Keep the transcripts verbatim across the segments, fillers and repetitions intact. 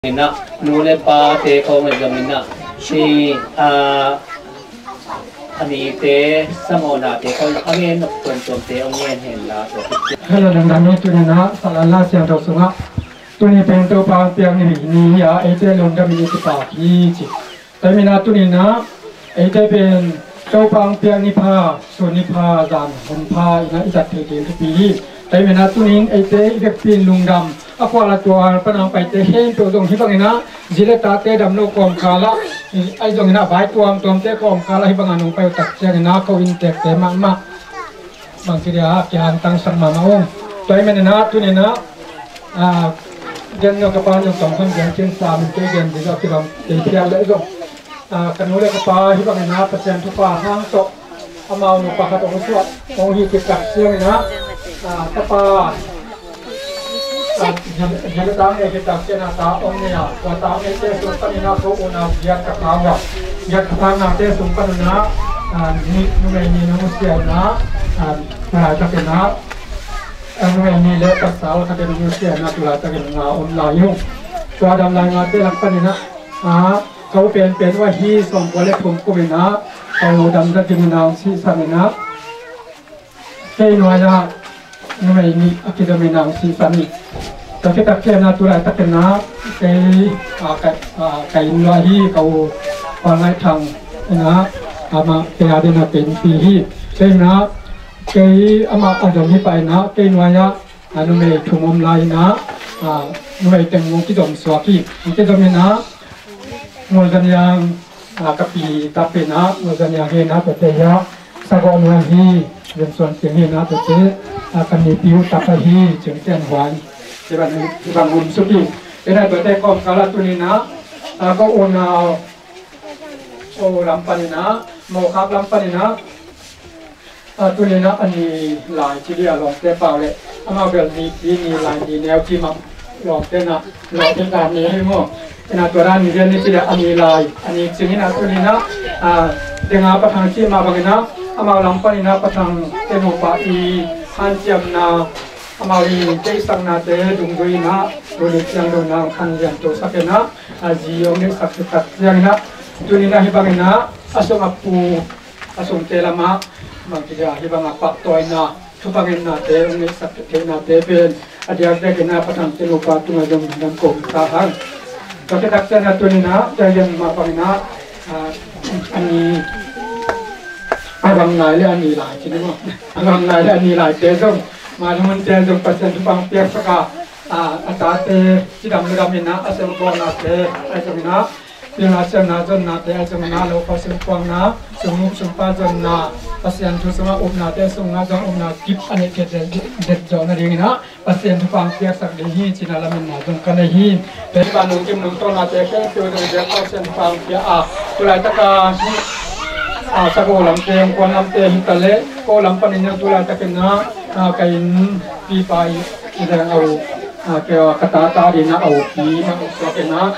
Inah, nu le pate khawng le zong inah, si, a, a nite, samawhnate khawng a ngen nok tuamtuamte hong ngen henla. Hello, lungdam hi. Tuni inah, Salanla Siangtho sungah, tuni pen Topa hong piak ni, ni hi a, eite lungdam i ni kipak hi ci. Tua hi inah tuni inah, eite pen Topa hong piak ni pha, sun ni pha, zan hun pha inah i zat thei ding thupi hi. Tua hi inah tuni in eite i vekpi in lungdam, a khual a tual pan a hong paite khempeuh zong hih bang inah, zi le tate dam lo kawmkal ah, ahi zong inah vai tuamtuamte kawmkal ah hih bang a nong pai uh tak ciang inah ko inntekte mahmah bangci dia kihantang sak mahmah ung. Tua hi man inah tuni inah, a, gen lo ka pa in zong tawm kham gen cin sa min kei gen ding a kibang kei phial leh zong, a, ka nu le ka pa hih bang inah Pasian thupha hang tawh amau nu pakhat hong suak hong hi kik tak ciang inah, a, ka pa, a, hia le tang e kik tak ciang a ta hong nei a, tua ta hong neite sung pan inah ko unau giat ka pa uh a, giat ka pa nate sung pan inah, a, ni, numei ni nong nusia inah, a, tulaitak inah, a, numei ni le pasal khat in nong nusia inah tulaitak in nga om lai hi ung. Tua dam lai ngate lam pan inah, a, ka u penpen uh ahi sawmkua le thum kum inah, ka u dam zat ding inah hong sihsan inah, kei nuai-ah numei nih a kidom inah hong sihsan hi. Tua khit tak ciang inah tulaitak inah kei, a, ka, a, ka inn luah hi, ka u Pau Ngaih Thang inah amah kei a ding a ka innpi hi. Tua inah kei amah a dom hi pah inah kei nuai-ah, a, numei thum om lai inah, a, numei teng hong kidom suak hi. Hong kidom inah Ngol Zaniang, a, ka pi tap inah, Ngol Zaniang hi inah tuate hi a, Sagawh nuai hi, Lim Suan Kiang hi inah tuate, a, ka nipi uh tap ahi, Ciang Tian Huan, ci bang, ci bang hong suk hi. Inah tuate kawmkal ah tuni inah, a, ko unau, ko lam pan inah, Mawkhak lam pan inah, a, tuni inah a ni lai ci dia lawmte pau leh amau bel nipi ni lai ni neu ci mah lawmte inah, lawmte inah ni hi maw. Inah tua dan ni dia ni ci dia a ni lai, a ni cing inah tuni inah, a, denga Pa Thang ci mah bang inah amau lam pan inah Pa Thang te nupa i hanciamna, amau i deihsaknate dungzui inah tuni ciang lo inah khan lian to sak inah, a, zi hong deihsak tuk tak ciang inah tuni inah hih bang inah a sung a pu, a sungte lamah bangci dia hih bang a pahtawina, thupha ngennate hong neihsak theihnate pen a diakdiak inah Pa Thang te nupa tungah zong dam ko ta hang. Tua khit tak ciang inah tuni inah tua hi mah bang inah, a, a ni, a bang lai le a ni lai ci ni maw, a bang lai le a ni laite zong, mah lungte zong Pasian thupha hong piaksak a, a, a tate cidam ludam inah a sempawhnate a zong inah, pilna siamna zonnate a zong inah, lo khuasung puakna, sung nu sung pa zonna, Pasian thu sungah upnate sungah zong upna kip a neih kei det zawh nading inah Pasian thupha hong piaksak ding hi ci-in a lametna zong ka nei hi. Tua hi pan lungkim lungtawnnate khempeuh zong i biak Pasian thupha hong pia a, tu laitaka hih, a, Sagawh lamte, Hungkuan lamte hi ta leh ko lam panin zong tu laitakin ah, a, ka innpi pa i, i leng a u, a, ka, ka tata dingin ah a u pi mah suak in ah,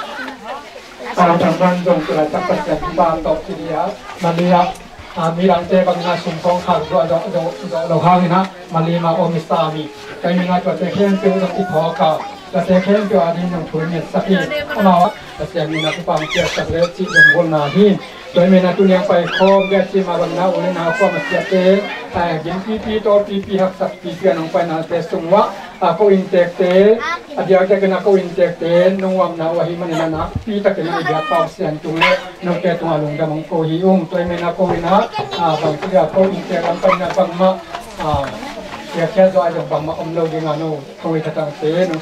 a, thangman zong tu laitak Pasian thupha tawh ci ding a, Malaysia, a, midangte bangin ah sum khawng khak zawh, zawh, zawh, zawh lo hangin ah Malaysia mah om i sa mi. Tua hi manin ah tuate khempeuh zong i phawk a, tuate khempeuh ading zong thu i ngetsak hi. Amau ah Pasian in ah thupha hong piaksak leh cih lunggulhna hi. Tua hi manin ah tuni a paikhawm ding a cih mah bangin ah u le nau, khuamasiate, a, gimpipi, tawlpipi, haksatpipi a nong painate sung uah, a, ko inntekte, a diakdiakin ah ko inntekte nong uapna uh ahih manin ah nakpi takin ah i biak Pasian tung leh note tungah lungdam hong ko hi ung. Tua hi manin ah ko in ah, a, bangci a ko inntek lam panin ah bangmah, a, piakkhiat zawh a zong bangmah om lo ding a, no, ko i thatangte, no,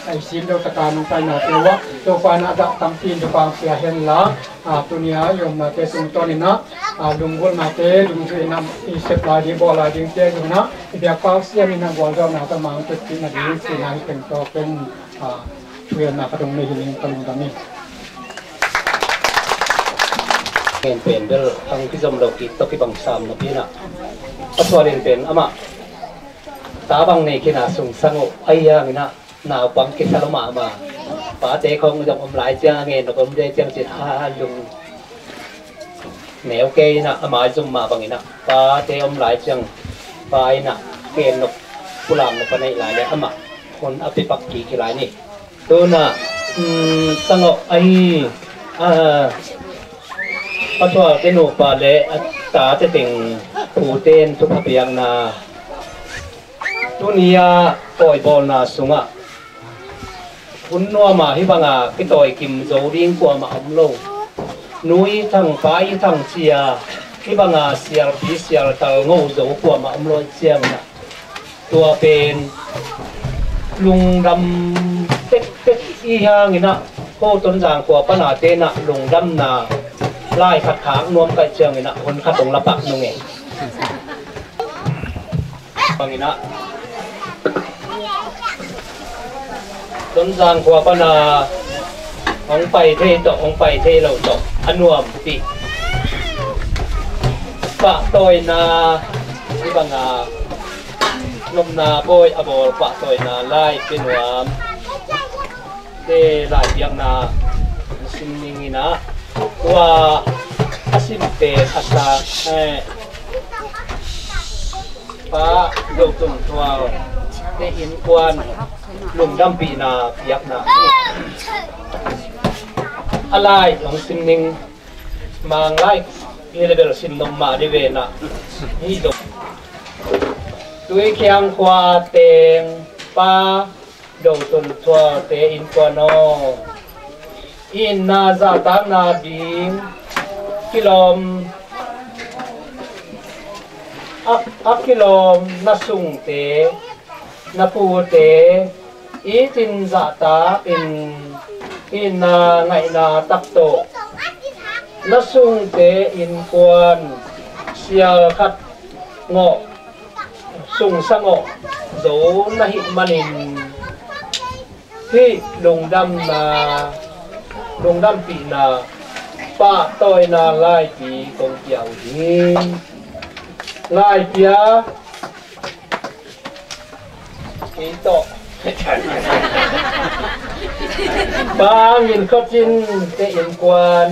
a i sim lo taka nong painate uah Topa in ah dah tampi in thupha hong pia hen la, a, tuni a i omnate tungtawnin ah, a, lunggulhnate, dungzui in ah i sep lai ding, bawl lai dingte zong in ah i biak Pasian in ah gualzawhna tawh mang tetpih nading cihna hi teng tawh ken, a, thugenna ka dong nei hi ning, ka lungdam hi. Ngen pen bel hong kizom lo kik tawh kibang sam napi in ah, a sual in pen amah ta bang nei khin a sungsang uh, ahi hangin ah naupang kisa lua mahmah. Pate khawng zong om lai ciang a ngen nok om ding ciang cin a lung neu kei in ah, a maizum mah bangin ah pate om lai ciang pa in ah ken nok, pulang nok a neih lai leh amah hun a pipak kik hi lai ni. Tu in ah Sangawh ahi, a, Pa Thualte nupa le a tate teng, pute in thupha piakna, tuni-a tawibawlna sungah hun nuam a hih banga kitawi kim zo ding kuamah om lo. Nu i thang, pa i thang ci-a hih banga sialpi sialtal ngo zo kuamah om lo i ciangin ah, tua pen lungdam tektek i hangin ah, ko Tonzang khua pana tenah lungdamna lai khat khak nuam ka hih ciangin ah, hun khat hong la pak nung e. Bangin ah, Tonzang khua pana hong pai thei tawh, hong pai thei lo tawh, a nuampi pahtawina, hih banga nopna bawi a bawl pahtawina lai pia nuam te lai biakna sim ning in ah, tua a sim pen a sa, eh, Pa Do Tun Thualte innkuan lungdampihna biakna hi. A lai hong sim ning. Mang lai hi le bel sim nop mah dih ve na. Hi dong. Tuikhiang khua teng Pa Do Tun Thualte innkuan aw, itna zahtakna ding kilawm, a, a kilawm na sungte, na pute itin zahtakin, itna ngaihna tak tawh na sungte innkuan sial khat ngawh, sungsa ngawh zo na hih manin, hih lungdamna, lungdampihna pahtawina laipi kong pia uh hi. Laipia kei tawh Pa Ngin Khua Cin te innkuan,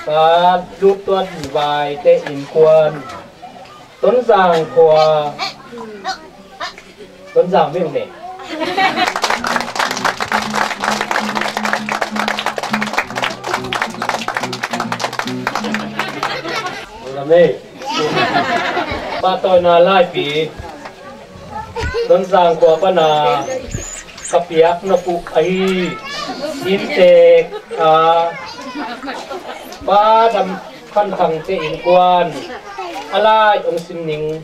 Pa Lut Tuan Vai te innkuan, Tonzang khua, Tonzang ming ne. Lam e. Pahtawina laipi Tonzang khua pana ka piak nop uh ahi, inntek a Pa Dam Khan Thang te innkuan, a lai hong sim ning.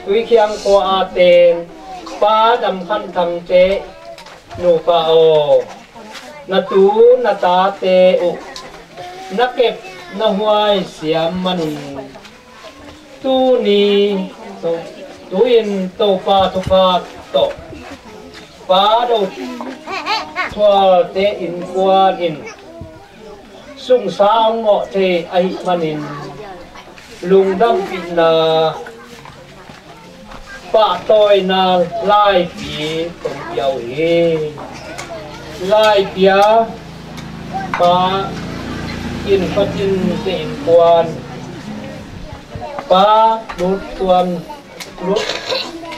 Tuikhiang khua a teng Pa Dam Khan Thang te nupa aw, na tu na tate uh na kep na huai siam manin, tuni, to, tu-in Topa thupha tawh Pa Do Thualte innkuan in sungsa hong ngawh thei ahih manin, lungdampihna pahtawina laipi kong pia uh hi. Laipia Pa Ngin Khua Cin te innkuan, Pa Lut Tuan, Lut,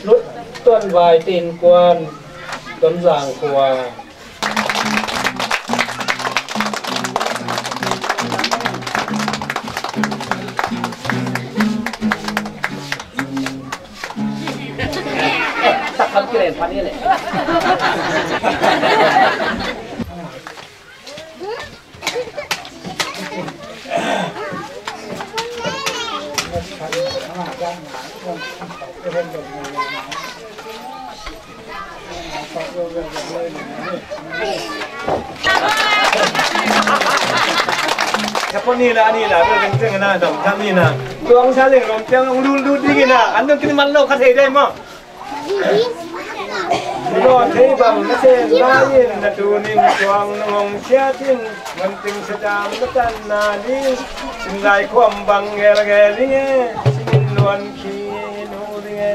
Lut Tuan Vai te innkuan, Tonzang khua. Ka pon ni la, ni la, bel keng keng na, dam kha ni na. Tuang sa leng rom tiang ong lut lut ding na, an dong kini man lo kha thei dai maw. Lawh thei bang na sem lai-in na tunin tuang nong hong siat in, man ting sa dam na tan na ding. Sin lai khuam bang gel gel ding e, sin luan khi nu ding e.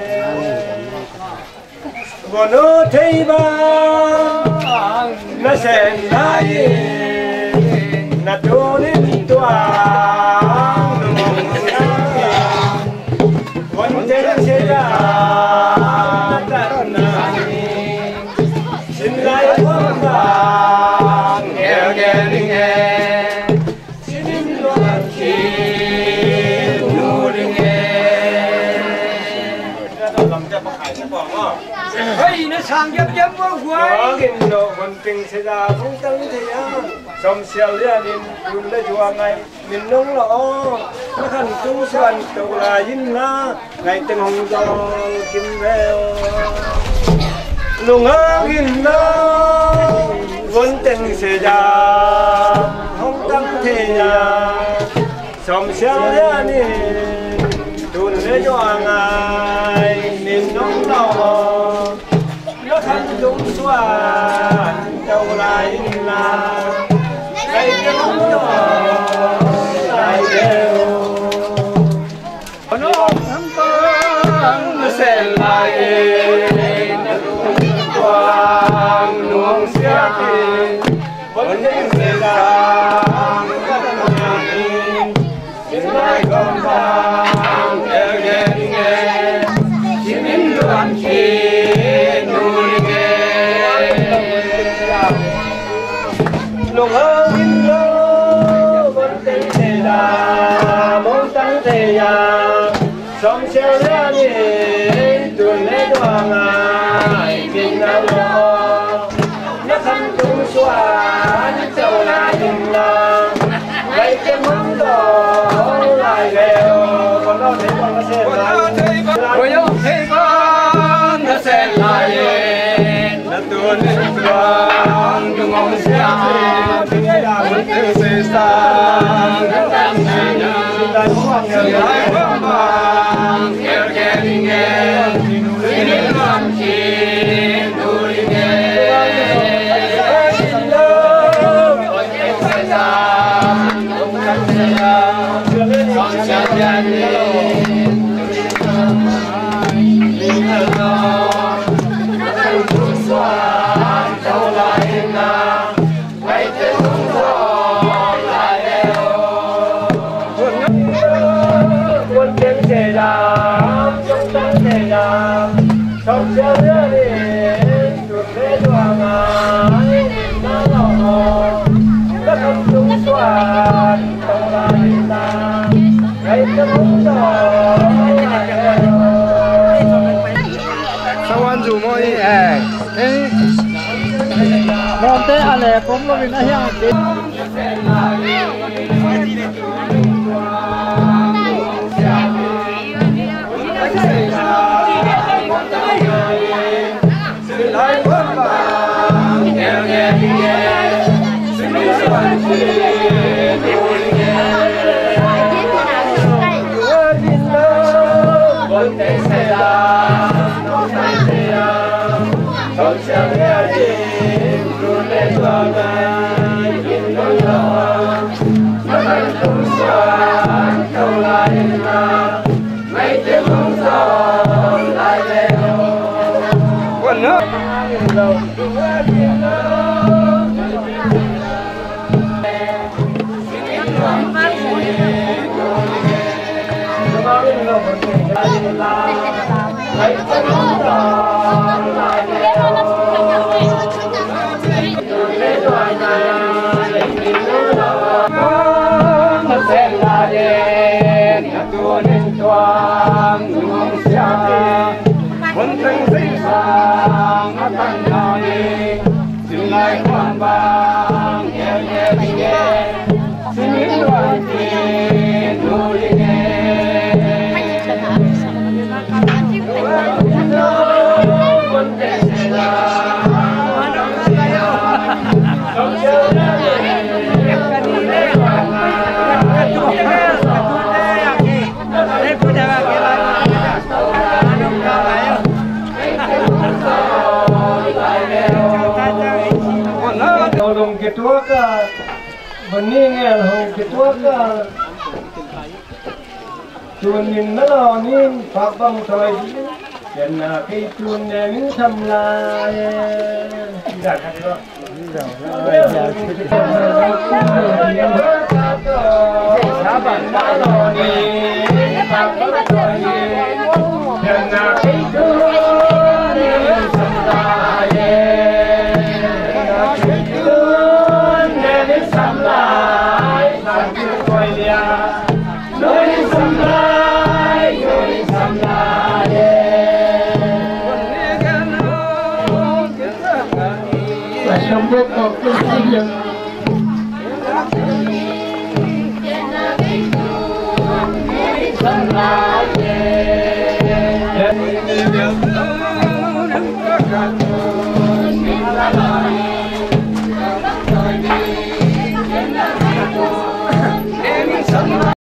Guan aw thei bang na sem lai-in, na tunin tuang nong hong siat in, guan teng sia na tan na ding. Sin lai khuam bang Hei, na sang giamgiam vua guai. Hong teng se da, hong tang thei a. Som sial lian in, tun le tua ngai. Min nong lo aw, na khan tung suan to lai in na, ngai teng hong dol kim ve aw. Lunghang in na, von teng se ja, hong tang thei a. Som sial lian in, tun le tua ngai, min nong lo aw. Na khan tung suan to lai in la, ngai teng hong dol lai ve aw. Hong tang na se lai in, na tung tuang nung siak in, von teng se ja, hong tang thei a. Som sial lian in, tun le tua ngai, min nong lo aw. Na khan tung suan to lai in la, ngai teng hong dol lai ve aw. Kong lo thei bang na se lai. Kong lo thei bang na se lai. Na tun in tuang nung hong siak in, na tun se sang, na tun se sang. Sawan zu maw i, eh. Ei, lawmte a le pom lo in a hiang te. Dong kituak a, bani ngel hong kituak a. Tun nin na lawm in, pak bang tawi ding. Pianna kei tun ne min tham lai.